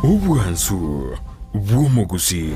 Obwansu bw'omogusii.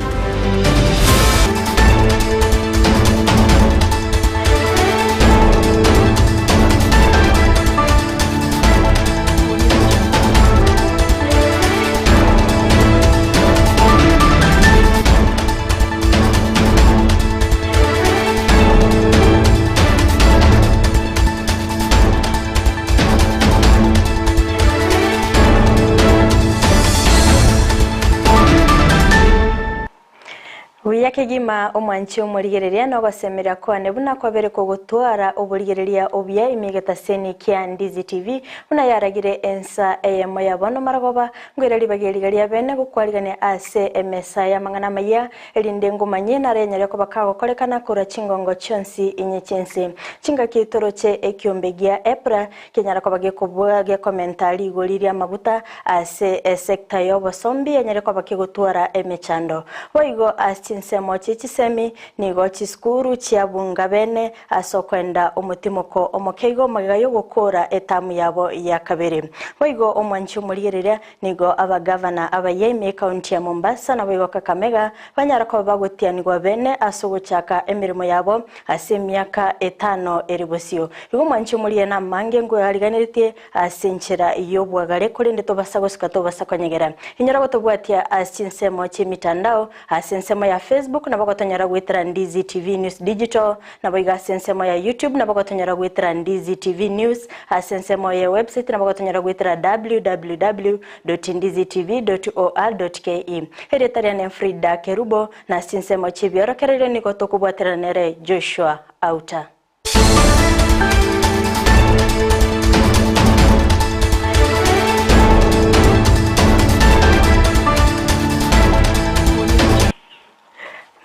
Buya kegima omwanchi omorigereria na ogosemeria kwane buna kwabere kogotwara oborigereria obuya ime egetaseni kia Ndizi TV buna yaragire ensa eyemo ya bono marogoba ngoira ribaga eriga ria bene gokwarigania ase emesa y'amang'ana amayia Erinde ngomanye narenyare koba kagokorekana korwa chingongo chionsi inye chi'ense. Chingaki toroche ekiombe gia EPRA kenyara koba gekobua gekomenta rigori ri'amaguta ase esecta y'obosombi enyare koba kegotwara emechando. Boigo ase chinsemo chie chisemi nigo chisukuru chiabunga bene ase okoenda omotimoko omokeigo magega y'ogokoora etamu yabo ya kabere. Boigo omwanchi omorigereria Nigo abagavana abayia ime ekaunti ya Mombasa naboigo Kakamega banyara koba bagotianigwa bene ase ogochaka emeremo yabo ase emiaka etano ere bosio. Igo mwanche omorie namange nkoyariganeretie ase enchera y'obwagare korende tobasa gosuka tobasa konyegera. Inyora gotobwatia ase chinsemo chi'emitandao ase ensemo ya Facebook nabo gotonyora goetera Ndizi TV News Digital Naboigo ase ensemo ya YouTube nabo gotonyora goetera Ndizi TV News, ase ensemo ye website nabo gotonyora goetera www.ndizitv.or.ke. Erieta riane Frida Kerubo, na ase chinsemo chi'ebiorokererio nigo tokobwaterana nere Joshua Auta.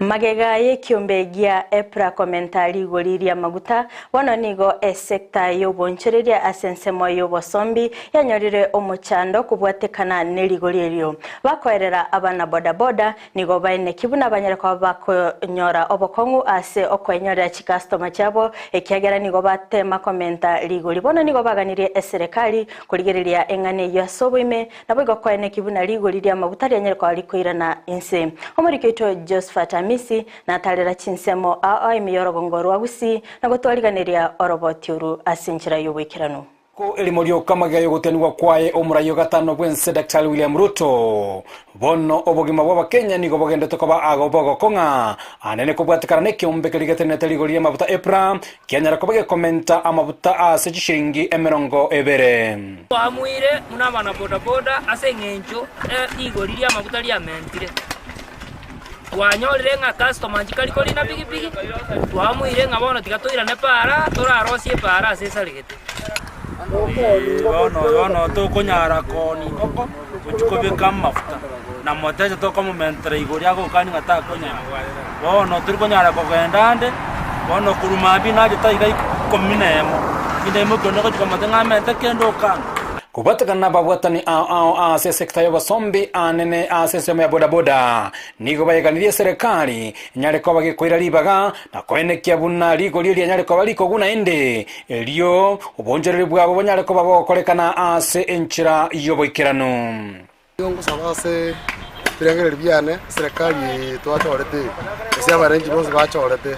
Magega y'ekiombe gia EPRA komenta rigori ri'amaguta, bono nigo esecta y'obonchoreria ase ensemo y'obosombi yanyorire omochando kobwatekana nerigori erio. Bakoerera abana boda boda nigo baeneki buna banyare koba bakonyora obokong'u ase okoenyorera chikastoma chiabo ekiagera nigo batema komenta rigori. Bono nigo baganirie eserekari korigereria eng'ana eyio ase oboime Naboigo koeneki buna rigori ri'amaguta rianyare koba rikoirana inse. Omoriki oito Josephat Amisi natarera chinsemo ao ao ime y'orogongo rwa Gusii na gotwariganeria oroboti oru ase enchera y'oboikeranu. Ko erimo rioka magega y'ogotenigwa kwaye omoraia o gatano bw'ense Daktari William Ruto. Bono obogima bw'Abakenya nigo bogendete koba ago bogokong'a anene kobwatekana nekeombe keria getenenete rigori ri'amabuta EPRA kianyara koba gekomenta amabuta ase chishiringi emerongo ebere. Twamoire buna abanabodaboda ase engencho rigori ri'amaguta riamentire. Twanyorire ng'a customer nchikari korina pigipigi, twamoire ng'a bono tiga toirane paara torarosie epaara ase esaregete. Bono bono tokonyara koonia engoko gochia kobeka amafuta, na motecha tokomomentera igoro agokania ng'a takonyara. Bono tori konyara kogenda ande, bono korwa mambia nachete aiga ikomi na emo, tinde imokia onde gochia komotebia ng'a amente kende okanga. Kobwatekana nababwatani ao ao ase esekta y'obosombi anene ase ensemo ya bodaboda, nigo bayeganirie eserekari enyare koba gekoira ribaga na koenekia buna rigori erianyare koba rikogu naende, erio obonchoreri bwabo bonyare koba bogokorekana ase enchera y'oboikeranu. Nigo ngosaba ase ebirengererio biane, eserekari eye twachorete eye, gose abarenchi bonsi bachorete,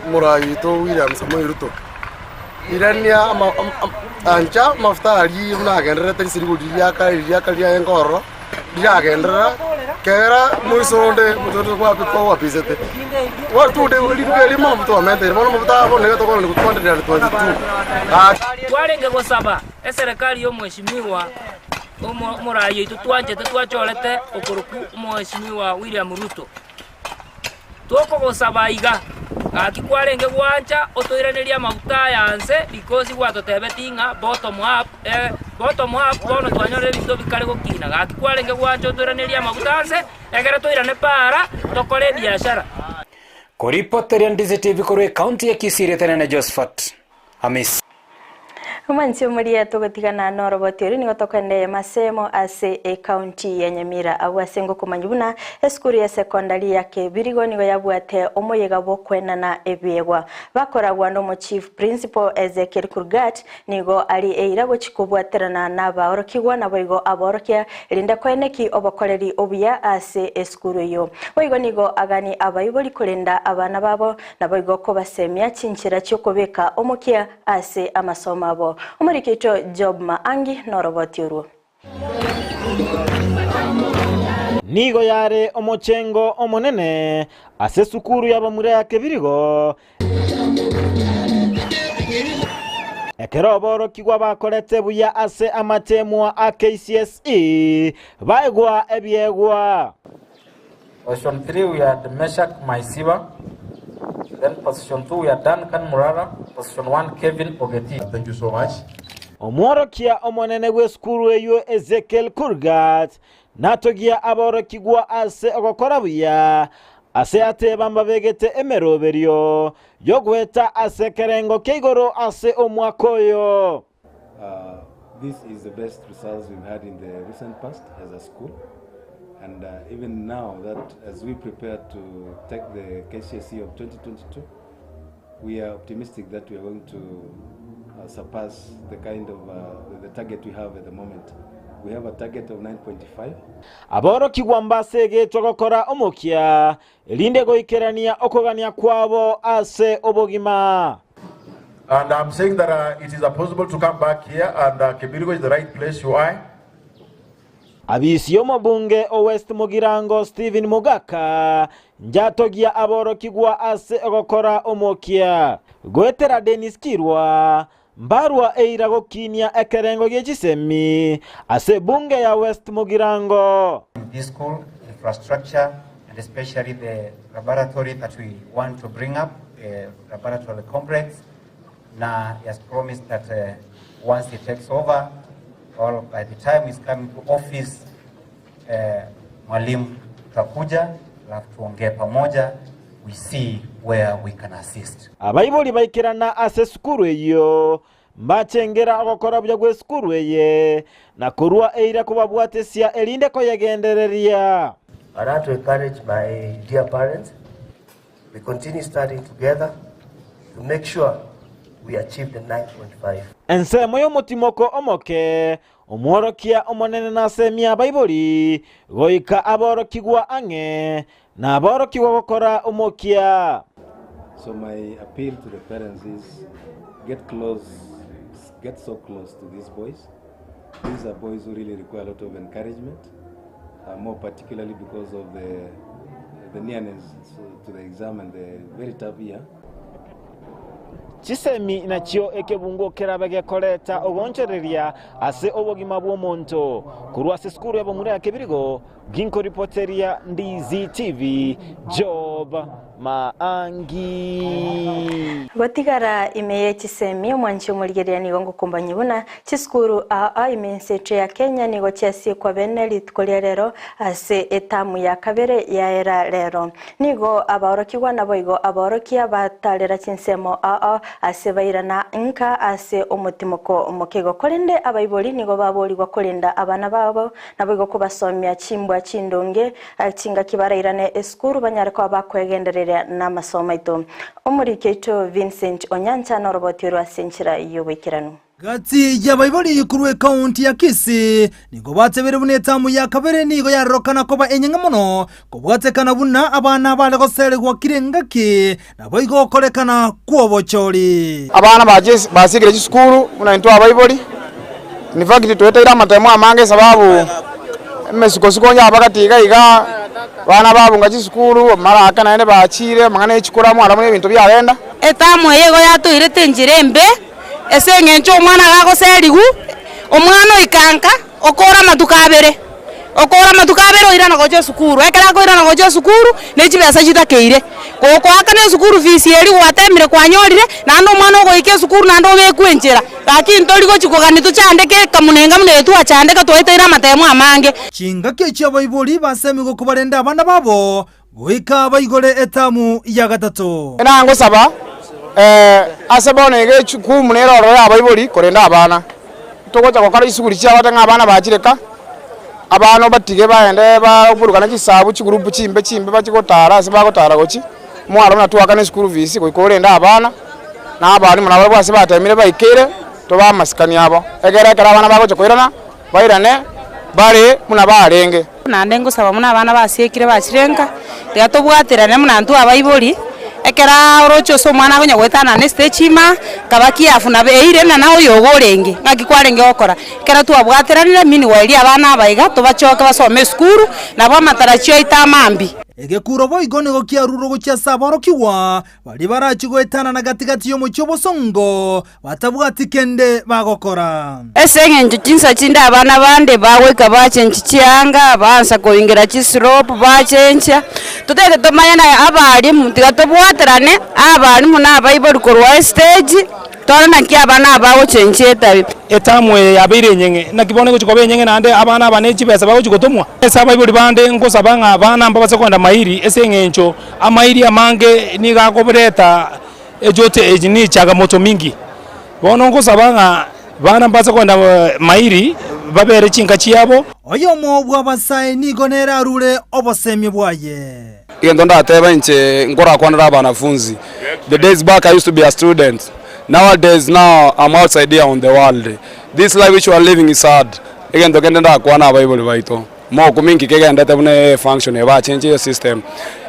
omorai oito William Samoei Ruto, irania ama ancha amafuta aria buna agendererete ase rigori riria akare riria akare riarenge ororo, riragenderera, kera moiso onde omonto onde kwapi kwabisete. Bono tunde rituko erimo amafuta twamenteire, bono amafuta aya bono nigo tokorora 222 gaki. Twarenge gosaba eserekari y'omweshimiwa Omoraai oito twanchete twachorete okorokwa Omweshimiwa William Ruto. Tokogosaba iga, gaki kwarenge gwancha otoiranerie amaguta aya anse because gwatotebetie ng'a bottom up eh, bottom up bono twanyorire ebinto bikare gokina. Gaki kwarenge gwancha otoiranerie amaguta anse, egere toirane para tokore ebiashara. Koripoteria Ndizi TV korwa ekaunti ya Kisii, Rieta riane Josephat Amisi. Omwanchi omoria togotigana noroboti oria nigo tokoenda eyemo ase eyemo ase ecounty ya Nyamira abwo ase ngokomanywa buna esukuru ya secondary ya Kebirigo nigo yabwate omoyega bw'okoenana ebiegwa. Bakoragwa nomo chief principal Ezekiel Kurgat nigo ari eira gochi kobwaterana nabaorokigwa naboigo aborokia erinde koeneki obokoreri obuya ase esukuru eyio. Boigo nigo agani abaibori korenda abana babo naboigo kobasemia chinchera chiokobeka omokia Ase amasomo abo. Omoriki oito Job Maangi noroboti orwo. Nigo yare omochengo omonene ase esukuru y'abamura ya Kebirigo, ekero aborokigwa bakorete buya ase amateemwa a KCSE baegwa ebiegwa. Position 3 we had Meshack Maisiba, then position 2 we had Duncan Murara, position 1 Kevin Ogeti. Thank you so much. Omworokia omonene bw'esukuru eyio Ezekiel Kurgat natogia aborokigwa ase ogokora buya, ase ateba mbabegete emeroberio y'ogoeta ase ekerengo kia igoro ase omwaka oyo. This is the best results we've had in the recent past as a school and uh, even now that as we prepare to take the KCSE of 2022 we are optimistic that we are going to uh, surpass the kind of uh, the, the target we have at the moment. We have a target of 9.5. Aborokigwa mbasegetwe gokora omokia, erinde goikerania okogania kwabo ase obogima. And I'm saying that uh, it is possible to come back here and uh, Kebirigo is the right place you are. Abisi y'omobunge o West Mugirango Stephen Mogaka njatogia aborokigwa ase ogokora omokia. Goetera Dennis Kirwa, mbarwa eira gokinia ekerengo gie chisemi ase ebunge ya West Mugirango. This school infrastructure and especially the laboratory that we want to bring up, the laboratory complex. Na he has promised that uh, once he takes over, or by the time he's coming to office, uh, mwalimu tutakuja, alafu tuongee pamoja, we see where we can assist. Abaibori baikerana ase esukuru eyio, mbachengera ogokora buya gw'esukuru eye, na korua eira kobabwatesia erinde koyegendereria. I want to encourage my dear parents, we continue studying together to make sure we achieve the 9.5. Ensemo y'omotimoko omoke, omworokia omonene nasemie abaibori goika aborokigwa ang'e, na aborokigwa gokora omokia. So my appeal to the parents is get close, get so close to these boys. These are boys who really require a lot of encouragement, uh, more particularly because of the, the nearness to the exam and the very tough year. Chisemi nachio ekebungo kerabe gekoreta ogoonchoreria ase obogima bw'omonto. Korwa ase esukuru y'abamura ya Kebirigo, Ginkoripoteria Ndizi TV, Job Maangi. Gotigara ime ye chisemi, omwanchi omorigereria nigo ngokumbanyia buna chisukuru aa ime ense echo ya Kenya nigo chiasiekwa bene rituko ria rero ase etamu ya kabere yaera rero. Nigo abaorokigwa naboigo aborokia batarera chinsemo aa ase bairana nka ase omotimoko omokego. Korende abaibori nigo baborigwa korenda abana babo Naboigo kobasomia chimbwa chindonge, chingaki barairane esukuru banyare koba bakwegendereria namasomo aito. Omoriki oito Vincent Onyancha noroboti orwo ase enchera y'oboikeranu. Gati y'abaibori korwa ekaunti ya Kisii nigo batebire buna etamu ya kabere nigo yarorokana koba enyeng'e mono kobwatekana buna abana bare goserigwa kira engaki naboigo gokorekana kw'obochori. Abana basiekire chisukuru buna intwe abaibori, in fact tweteire amatemo amange esababu emesukosiko onye abagati iga iga, abana babunga chisukuru, mara ake naende bachire amang'ana ya chikuramu aro buna ebinto biarenda. Etamu eye igo yatoirete enchera embe, ase eng'encho omwana gagoserigwa, omwana oika nka, okora amatuko abere. Okora amatuko abere oirana gocha esukuru, ekero akoirana gocha esukuru, ne chibesa chitakeire. Gokoakana esukuru fees eria gwatemire kwanyorire, naende omwana ogoika esukuru naende obekwe enchera. Lakini ntori gochi kogania tochandeke ekamunenga buna eye twachandeka twaeteire amatemo amange. Chingaki echio abaibori basemigwe kobarenda abana babo goika baigore etamu ya gatato. Nangosaba. Ase bono iga echukumu nere ororo y'abaibori korenda abana. Togocha gokora chisuguri chiabo ng'a abana bachire ka, abana obatige bagende baburukane chisabu chigurupu chimbe chimbe bachie gotara ase bagotara gochia, mwaro buna twakana eschool fees goika orende abana, na abalimu nabarabwo ase batemire baikeire, tobae amasikani abo, egere ekero abana bagocha koirana, bairane bare buna barenge. Naende ngosaba buna abana basiekire bachire nka, tiga tobwaterane buna intwe abaibori, ekero oroche ase omwana akonya goetanana estage ime, kaba kiafu nabo eire ng'a naye oyogo orenge, ng'aki kwarenge gokora. Ekero twabwateranire meanwhile eria abana aba iga, tobachoke basome esukuru, nabo amatarajio aito amambia. Egekuro boigo nigo kiarurwe gochia ase aborokigwa baria barachie goetanana gati-gati y'omochie obosongo, batabwati kende bagokora. Ase engencho chinsa chinde abana bande bagoika bachenchia chianga, baansa koingera chislope bachenchia, totagete tomanye naye abalimu tiga tobwaterane, abalimu na abaibori korwa estage, tore naki abana aba bagochenchia etabi. Etamu eye yabeire enyeng'e, naki bono egochia koba enyeng'e naende abana aba ne chibesa bagochia gotomwa? Ase abaibori bande nkosaba ng'a abana mbabase kogenda mairi ase eng'encho amairi amange nigo akobreta Ejoto eye nechangamoto mingi. Bono nkosaba ng'a bana mbase kogenda mairi, babere chinka chiabo. Oyomo bw'abasae nigo nere arure obosemia bwaye. Egento ndatebe inche nkorakwanera abanafunzi, the days back I used to be a student, nowadays now I'm outside here on the world, this life which we are living is hard, egento kende ndakwane abaibori baito, mokumia inki kegendete buna efunction eye bachenchire system,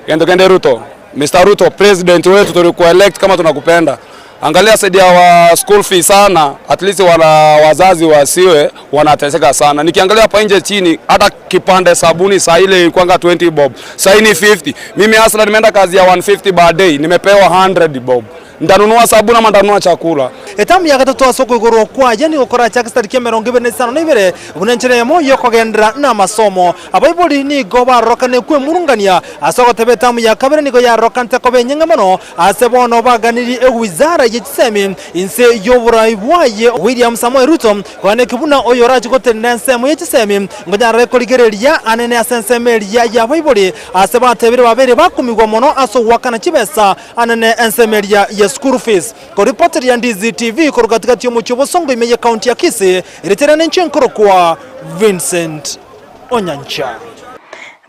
egento kende Ruto. Mister Ruto president wetu tulikuelect kama tunakupenda angalia saidia wa school fees sana at least wana wazazi wasiwe wanateseka sana. Nikiangalia hapa nje chini hata kipande sabuni saa ile ilikuwanga 20 bob, saa hii ni 50. Mimi hasa nimeenda kazi ya 150 per day nimepewa 100 bob. Ntanunua sabuni ama ntanunua chakula? Etamu ya gatato ase okoigorwa kwaye nigo korachake chitariki emerongo ebere na isano na ibere, buna enchera eyemo y'okogenderera namasomo. Abaibori nigo barorokane kwemurungania ase ogoteba etamu ya kabere nigo yarokanete koba enyeng'e mono ase bono baganirie ewizara ye chisemi inse y'oborai bwaye William Samoei Ruto koaneki buna oyorachie gotenena ensemo ye chisemi nkonyarare korigereria anene ase ensemo eria y'abaibori ase batebire babeire bakumigwa mono ase ogoakana chibesa Anene ensemo eria ye school fees. Koripoteria Ndizi TV korwa gatigati y'omochie o Bosongo ime ye county ya Kisii, erieta riane inche nkorokwa Vincent Onyancha.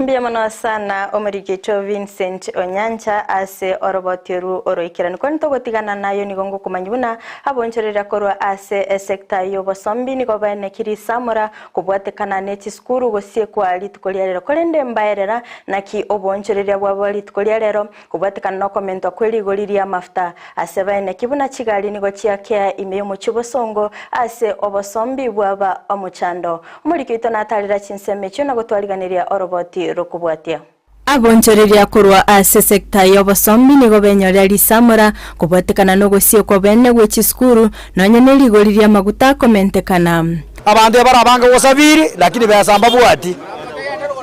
Mbuya mono sana omoriki oito Vincent Onyancha ase oroboti oru oroikeranu. Korende togotigana nayo nigo ngokomanyia buna abonchoreria korwa ase esecta y'obosombi nigo baeneki risamora kobwatekana ne chisukuru gosiekwa rituko ria rero. Korende mbaerera naki oboonchoreria bwabo rituko ria rero Kobwatekana nokomentwa kwe rigori ri'amafuta ase baeneki buna chigari nigo chiakea ime y'omochie obosongo ase obosombi bwaba omochando. Omoriki oito natarera chinsemo echio na gotwariganeria oroboti rokobwatia. Abonchoreria korwa ase sector y'obosombi nigo benyorera risamora kobwatekana nogosiekwa bene gwe chisukuru nonya nerigori ri'amaguta komentekana. Abanto ebare abange gosabiri, lakini besa mbabwati,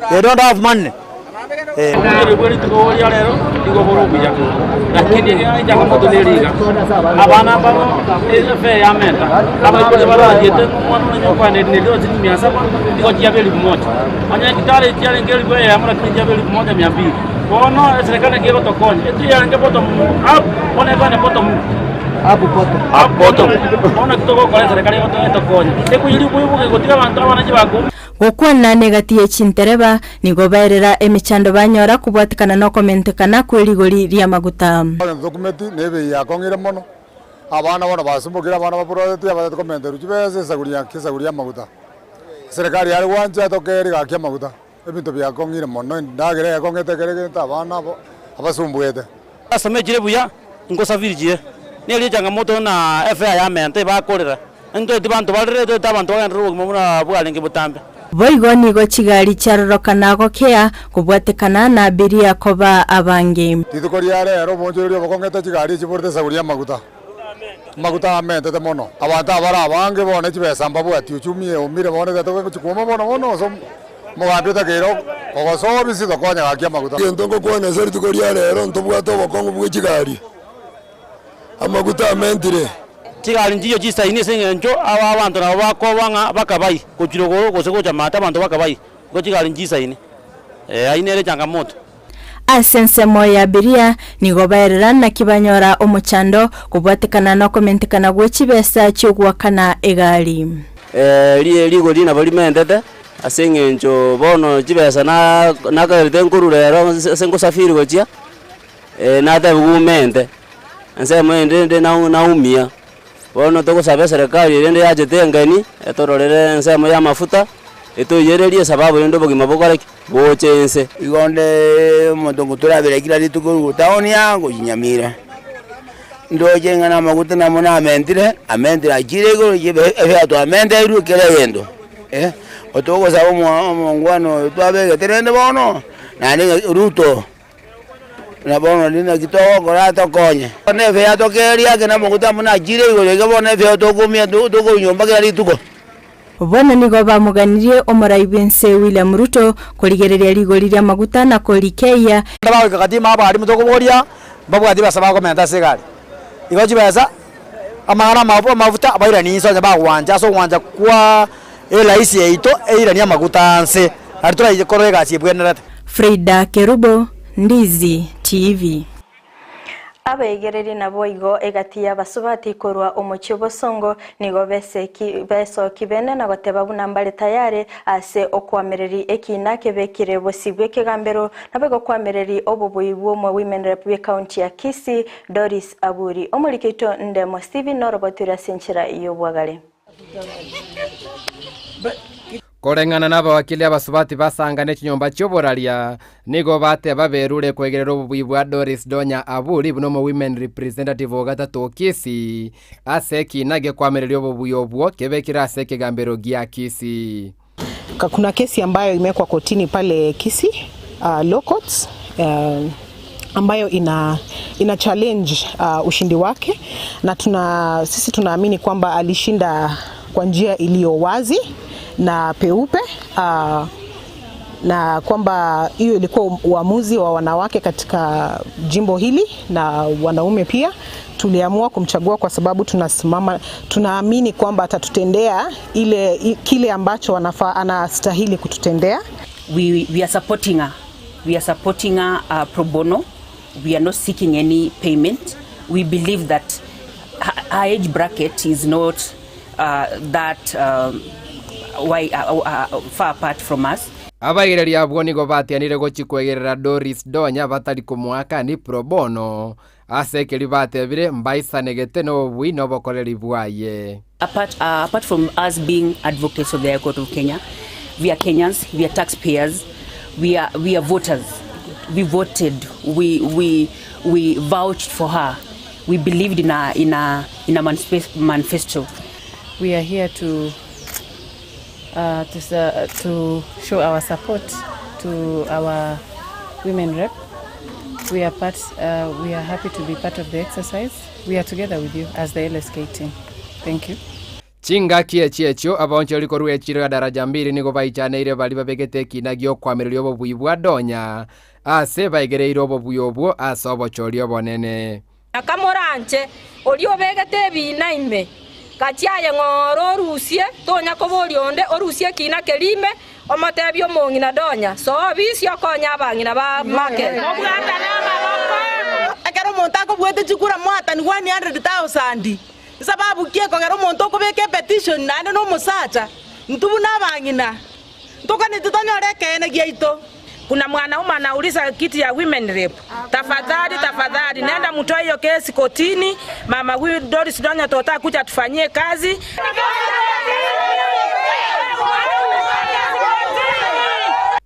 they don't have money. Oboremereri bwe rituko ria rero nigo bore obuya, lakini echangamoto nere iga, abana mbabo efare yamenta, abaibori barariete ng'a omwana one nyokoenda eri neri chiringi mia saba, nigo chiaba elifu moja. Onye gitari chiarenge elifu eyemo lakini chiaba elifu moja mia mbili. Bono eserekari naki egotokonya, etwe yarenge bottom up, bono ekogenda bottom up bottom. Bono naki togokora eserekari etokonye, ekoiyeria oboiboki gotiga abanto abana chibakumia. Gokwana negati ye chintereba, nigo baerera emechando banyora kobwatekana nokomentekana kwe rigori ri'amaguta. Ntokumeti na ebei yakong'ire mono, abana bono basumokire, abana babororeti abatete komenterwa chibesa esaguri ya esaguri y'amaguta. Eserekari yare gwancha etokeri gaki amaguta, ebinto biakong'ire mono, endagera yakong'ete ekero egento abana abo abasumbuete. Asomechire buya, nkosafiri chire, neri echangamoto na efare yamenta ebakorera. Ntoeti banto barere, toeti abanto bagenderere obogima buna bwarenge botambe. Boigo nigo chigari chiarorokana gokea, kobwatekana na abiria koba abange. Rituko ria rero omoonchoreria obokong'ete chigari echiborete esaguri y'amaguta. Amaguta amentete mono. Abanto abare abange bono chibesa mbabwati uchumi eumire bono egento gegochi kwoma mono mono ase omogambi otakeire kogosoa obisi tokonya gaki amaguta. Egento ngokwana ase rituko ria rero ntobwate obokong'u bwe chigari. Amaguta amentire. Chigari nchiyo chisaini ase engencho aba abanto nabo bakoba ng'a bakabai gochia rogoro gose gocha maate abanto bakabai, igo chigari nchisaini, eh, ayio nere echangamoto. Ase ensemo ya abiria nigo baerera naki banyora omochando kobwatekana nokomentekana gwe chibesa chi'ogoakana egari. Rigori nabo rimentete ase eng'encho bono chibesa nakagerete nkorwa rero ase ngosafiri gochia, natebiwa omente, ensemo ende ende naumia. Bono togosaba eserekari erende yachete engeni, etororere ensemo ya amafuta, etoiyererie esababu rende obogima bokore ki? Boche inse. Igo onde omonto ngotorabera kera rituko korwa town aa gochia Nyamira, ndoche ng'a namaguta namo namentire, amentire achire igoro efare twamenteirwe kera egento eh, otogosaba omo omongwana oyo twabegete rende bono, naende ng'a Ruto. Na bono ninaki togokora atokonye? Bono efeya tokeeria ake namaguta amo nachire igoro iga bono efeya tokomia tokonyomba kera rituko. Bono nigo bamoganirie omorai bw'ense William Ruto korigereria rigori ri'amaguta na korikeyia. Bagoika gati ime abarimu tokoboria mbabwati besa bakomenta ase egari. Igo chibesa, amang'ana amabu amafuta bairanie inse onye bagwancha ase ogwancha kwa eraisi yaito eiranie amaguta nse nario torache korora egasi ebwenerete. Frida Kerubo, Ndizi TV. Abaigereri naboigo egati y'abasubati korwa omochie obosongo nigo beseki besoki bene na goteba buna mbare tayari ase okoamereri ekina kebekire bosio bw'ekegambero naboigo koamereri obobui bw'omo women rep bw'ecounty ya Kisii Doris Aburi. Omoriki oito Ndemo Stephen norobotire ase enchera y'obwagare. Koreng'ana nabawakili abasubati basangane chinyomba chi'oboraria, nigo bateba berure kwegerera obobui bwa Doris Donya Aburi buna omo women representative o gatato o Kisii ase ekina gekoamereria obobui obwo kebekire ase ekegambero gia Kisii. Kuna kesi ambayo imewekwa kotini pale Kisii uh, Law Courts uh, ambayo ina, ina challenge uh, ushindi wake na tuna, sisi tunaamini kwamba alishinda kwa njia iliyo wazi na peupe uh, na kwamba hiyo ilikuwa uamuzi wa wanawake katika jimbo hili na wanaume pia. Tuliamua kumchagua kwa sababu tunasimama, tunaamini kwamba atatutendea ile kile ambacho anafaa, anastahili kututendea. We are supporting her. We are supporting her pro bono. We are not seeking any payment. We believe that her, her age bracket is not that why, far apart from us. Abaigereria abwo nigo batianire gochia kwegerera Doris Donya batari komoaka ni pro bono ase ekeri batebire mbaisanegete nobobui na obokoreri bwaye. Apart, apart from us being advocates of the High Court of Kenya, we are Kenyans, we are taxpayers, we are, we are voters. We voted, we, we, we vouched for her. We believed in her, in her, in her manifesto. We are here to, uh, to, uh, to show our support to our women rep. We are, part, uh, we are happy to be part of the exercise. We are together with you as the LSK team. Thank you. Chingaki echi echio abaonchoreri korwa echiro ya Daraja Mbili nigo baichaneire baria babegete ekina gi'okoamereria obobui bwa Donya ase baigereire obobui obwo ase obochori obonene. Na kamoranche oria obegete ebiina ime, gachia aye ng'ora orusie, tonya koboria onde, orusie ekiina keria ime, omotebie omong'ina Donya, soa obisi okonye abang'ina ba Makeri. Mobwatane amaboko. Ekero omonto akobuete chikura mwatani 100,000, nsababu ki ekogera omonto okobeka epetition naende na omosacha? Intwe buna abang'ina ntokaneti tonyore ekeene giaito. Kuna mwanaume anauliza kiti ya women rep. Tafadhali, tafadhali nenda mtoe hiyo kesi kotini. Mama huyu Doris Donya tota kuja tufanyie kazi.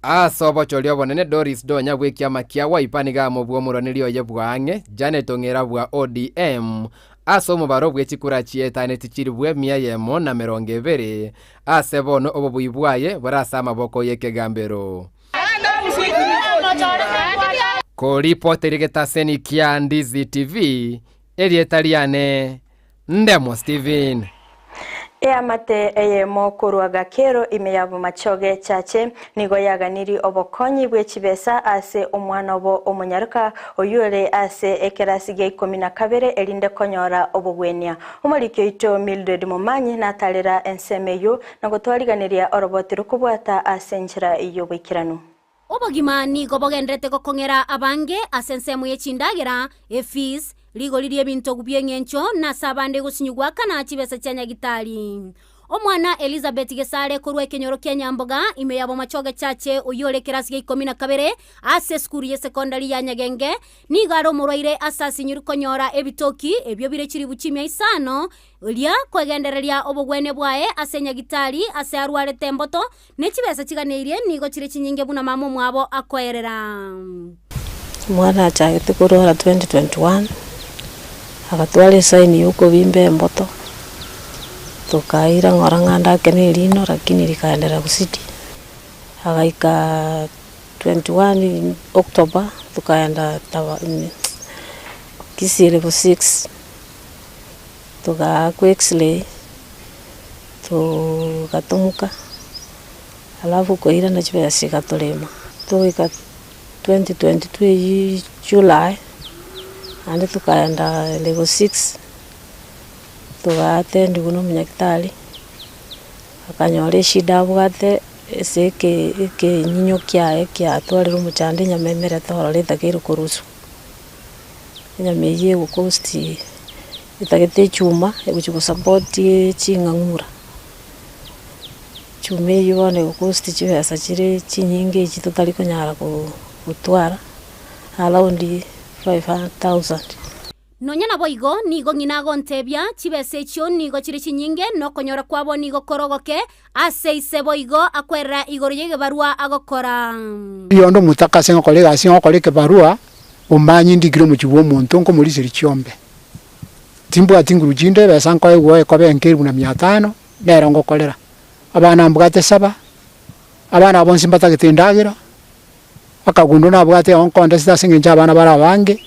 Ase obochori obonene Doris Donya bw'ekiama kia Wiper nigo amobua omorwaneri oye bw'ang'e Janet Ong'era bwa ODM ase omobaro bwe chikura chiaetaneti chilifu emia eyemo na emerongo ebere ase bono obobui bwaye bore ase amaboko y'ekegambero. Koripoteri getaseni kia Ndizi TV, erieta riane Ndemo Steven. Eamate eyemo korwa Gakero ime ya Bomachoge Chache nigo yaganirie obokonyi bwe chibesa ase omwana obo omonyaroka oyio ore ase ekerasi gia ikomi na kabere erinde konyora obogwenia. Omoriki oito Mildred Momanyi natarera ensemo eyio na gotwariganeria oroboti rokobwata ase enchera y'oboikeranu. Obogima nigo bogenderete gokong'era abange ase ensemo ye chindagera, efees, rigori ri'ebinto bi'eng'encho, na ase abande gosinyugwa kana chibesa chia nyagitari. Omwana Elizabeth Gesare korwa ekenyoro kia Nyamboga ime ya Bomachoge Chache oyio ore ekerasi gia ikomi na kabere ase esukuru y'esekondari ya Nyagenge nigo are omorwaire ase asinyirwe konyora ebitoki ebio bire chilifu chimia isano eria kwegendereria obogwenia bwaye ase nyagitari ase arwarete emboto ne chibesa chiganeirie nigo chire chinyinge buna mama omwabo akoerera. Omwana achagete korwara 2021, agatwara esign ya okobimba emboto, tokaira ng'ora ng'a ndake na erino lakini rikaenderera gosidi, agaika 21 October tokaenda taba Kisii level 6, togaakwa x-ray, togatomoka, alafu koirana chibesa chigatorema, togoika 2022 eyio July, naende tokaenda level 6, togatendigwa na omonyagitari, akanyora eshida abwate ase eke ekenyinyo kiaye kiatwarire omochando enyama emerete ororo etakeire koruswa. Enyama eyio egocost etagete echuma egochi gosupport ching'ang'ura. Echuma eyio bono egocost chibesa chire chinyinge echi totari konyara gotwara around 5000. Nonya naboigo, nigo ng'ina agontebia, Chibesa echio nigo chire chinyinge, na okonyora kwabo nigo kore ogoke, ase ise boigo akwerera igoro y'egebarua agokora. Oyonde omotaka ase ngokora egasi ngokora ekebarua, omanye ndikire omochie bw'omonto nkomoriseria chiombe. Timbwati nguru chinde ebesa nkoegwa ekoba enke elfu na mia tano, nero ngokorera. Abana mbwate saba, abana aba bonsi mbatagete endagera, akagundo nabwate igo nkondesete ase eng'encho abana bare abange,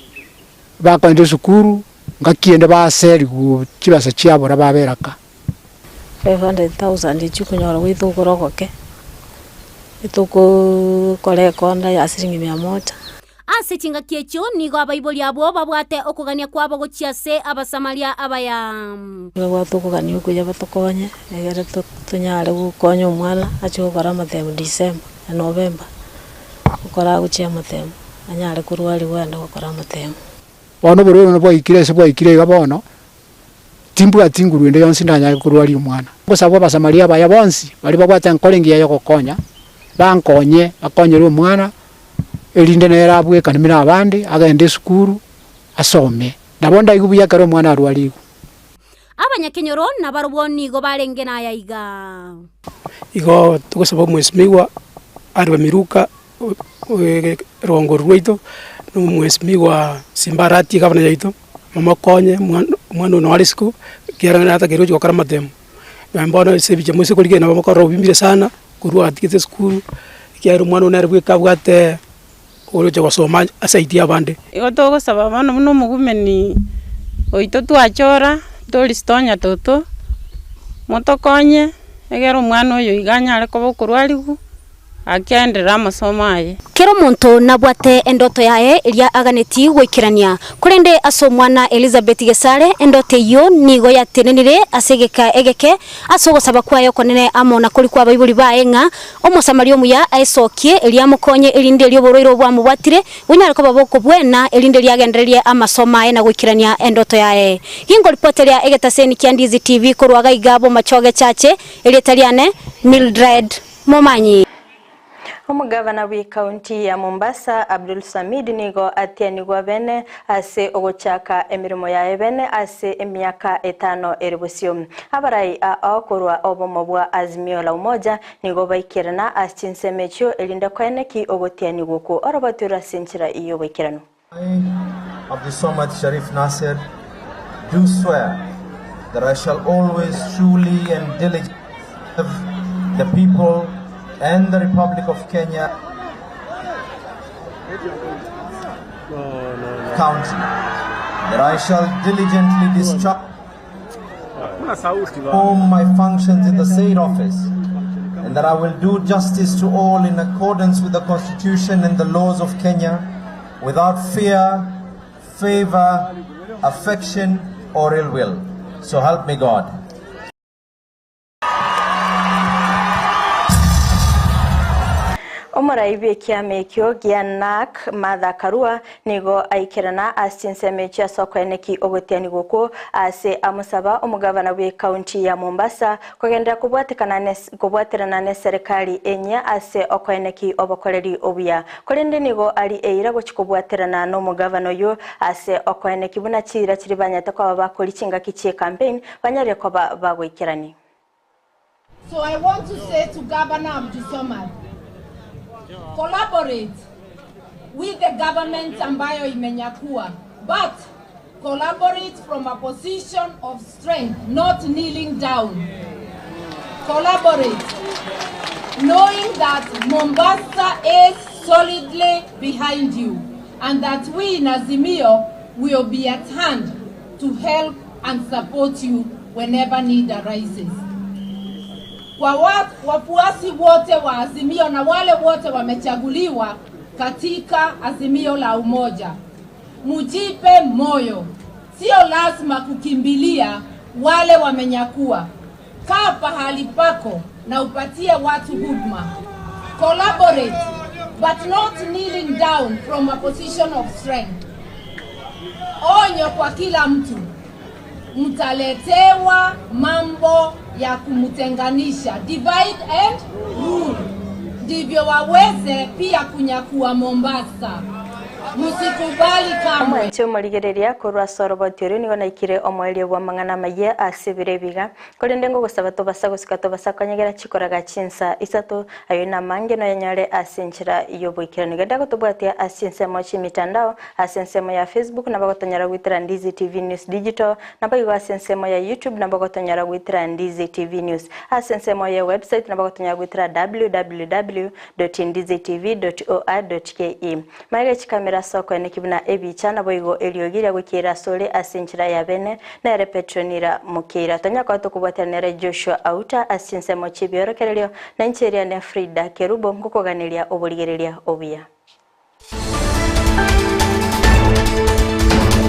bakoenda esukuru, ngaki ende baserigwe chibesa chiabora babera ka. 500,000 echio okonyora goeta okore ogoke, etokokora ekonda ya siringi mia moja. Ase chingaki echio nigo abaibori abwo babwate okogania kwabo gochia ase Abasamaria abaya. Babwate okogania okuya batokonye, egere tonyare gokonya omwana ache gokora amatemu December na November, ekero agochia amatemu, anyare korwariwa aende gokora amatemu. Bono oborwaire buna bwaikire ase bwaikire iga bono, timbwati nguru ende yonsi ndanyare korwaria omwana. Ngosaba Abasamaria abaya bonsi baria babwate enkoro engiya y'ogokonya, bankonye, bakonyere omwana, erinde nere abwekane buna abande, agende esukuru, asome. Nabo ndaigwe buya ekero omwana arwarigwe. Abanyakenyoro nabarobwo nigo barenge naya iga. Igo togosaba omwesimigwa Alba Miruka rongo rwaito, na omwesimigwa Simba Arati egavana yaito, momokonye omwana oyo nore isiko, ekiagera natakeire gochia gokora amatemo. Nonya bono ase ebicha moise korigereria nabo mokorora obimbire sana, korwa atigete esukuru, ekiagera omwana oyo nere bweka abwate oroche gosoma asaidie abande. Igo togosaba bono buna omogumeni oito twachora, torisi toto, motokonye, egere omwana oyo iga anyare koba okorwariwu. Akenderera amasomo aye. Kera omonto nabwate endoto yaye eria aganetie goikerania. Korende ase omwana Elizabeti Gesare, endoto eyio nigo yatenenire ase egeka egeke ase ogosaba kwaye okonene amo na koria kw'abaibori baye ng'a Omosamaria omuya aesokie erio amokonye erinde erio oborwaire obwo bwamobwatire bonyare koba bokobwena erinde riagendererie amasomo aye na goikerania endoto yaye. Gingoripoteria egetaseni kia Ndizi TV korwa gaiga Bomachoge Chache, erieta riane Mildred Momanyi. Omogavana bw'Ekaunti ya Mombasa, Abdul Samid nigo atianigwa bene ase ogochaka emeremo yaye bene ase emiaka etano ere bosio. Abarai ao korwa obomo bwa Azimio la Umoja nigo baikerana ase chinsemo echio erinde koeneki ogotianigwa okwo orobatirwe ase enchera y'oboikeranu. I, Abdulswamad Sharif Nasser, do swear that I shall always truly and diligently serve the people and the Republic of Kenya County, that I shall diligently discharge perform my functions in the said office, and that I will do justice to all in accordance with the Constitution and the laws of Kenya, without fear, favor, affection, or ill will. So help me God. Omorai bw'ekiama ekio gia NARC Martha Karua nigo aikerana ase chinsemo echio ase okoeneki ogotianigwa okwo ase amosaba omogavana bw'ecounty ya Mombasa kogenderera kobwatekana kobwaterana n'eserekari enyia ase okoeneki obokoreri obuya. Korende nigo ari eira gochia kobwaterana n'omogavana oyio ase okoeneki buna chiira chiria banyarete koba bakori chingaki chi'ecampaign banyarire koba bagoikerani. So I want to say to Governor Abdulswamad, collaborate with the government ambayo imenyakua, but collaborate from a position of strength, not kneeling down. Collaborate, knowing that Mombasa is solidly behind you and that we in Azimio will be at hand to help and support you whenever need arises. Kwa wafuasi wote wa Azimio na wale wote wamechaguliwa katika Azimio la Umoja, mujipe moyo, sio lazima kukimbilia wale wamenyakua. Kaa pahali pako na upatie watu huduma. Collaborate, but not kneeling down from a position of strength. Onyo kwa kila mtu, mtaletewa mambo ya kumtenganisha, divide and rule, ndivyo waweze pia kunyakua Mombasa. Msikubali kamwe. Omwanche omorigereria korwa ase oroboti oria nigo naikire omoerio bwa amang'ana amaya ase ebiro ebiga korende ngogosaba tobasa gosika tobasa konyegera chikoraga chinsa isato ayo namange noyanyore ase enchera y'oboikeranu. Genda gotobwatia ase ensemo chimitandao ase ensemo ya Facebook nabo gotonyora gwitera Ndizi TV News Digital nabo igo ase ensemo ya YouTube nabo gotonyora gwitera Ndizi TV News ase ensemo ya website nabo gotonyora gwitera www.ndizitv.or.ke. Magega chikamera ase okoeneki buna ebicha naboigo eriogi ria goikeera asore ase enchera ya bene nere Petronira Mokeira. Tonya koba tokobwatera nere Joshua Auta ase chinsemo chi'ebiorokererio na inche eria ne Frida Kerubo ngokoganeria oborigereria obuya.